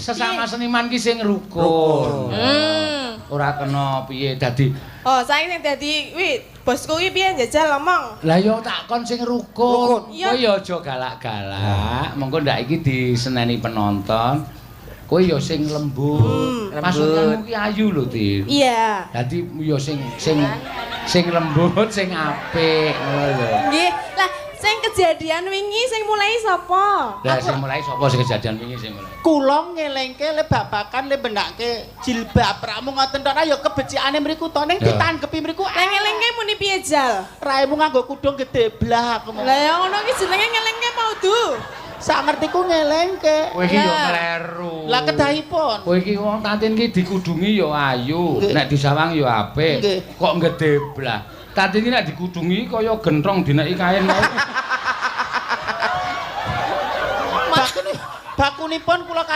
Sesama seniman ki sing rukun. Ora kena piye dadi. Oh, saiki sing dadi wi bosku ki piye njajal ngomong. Lah ya tak kon sing rukun. Iya. Kowe ya aja galak-galak. Mengko ndak iki diseneni penonton. Kowe ya sing lembut. Maksudmu ki ayu lho, Tin. Iya. Dadi ya sing sing sing lembut, sing apik ngono lho. Nggih. Lah sing kejadian wingi sing mulai sapa? Lah sing mulai sapa sing kejadian wingi sing mulai? Kula ngelingke le babakan le benake jilbab rakmu ngoten tok ya kebecikane mriku to ning ditanggepi mriku. Lah ngelingke muni piye jal? Raimu nganggo kudung gede blah aku. Lah ya ngono ki jenenge ngelingke mau du. Sak ngertiku ngelingke. Kowe iki yo Lah. kleru. Lah kedahipun. Kowe iki wong Tatin ki dikudungi ya ayu, nek disawang ya apik. Kok ngedeblah. Tatin ki nek dikudungi kaya genthong dineki kain kae. Bakunipun kula kali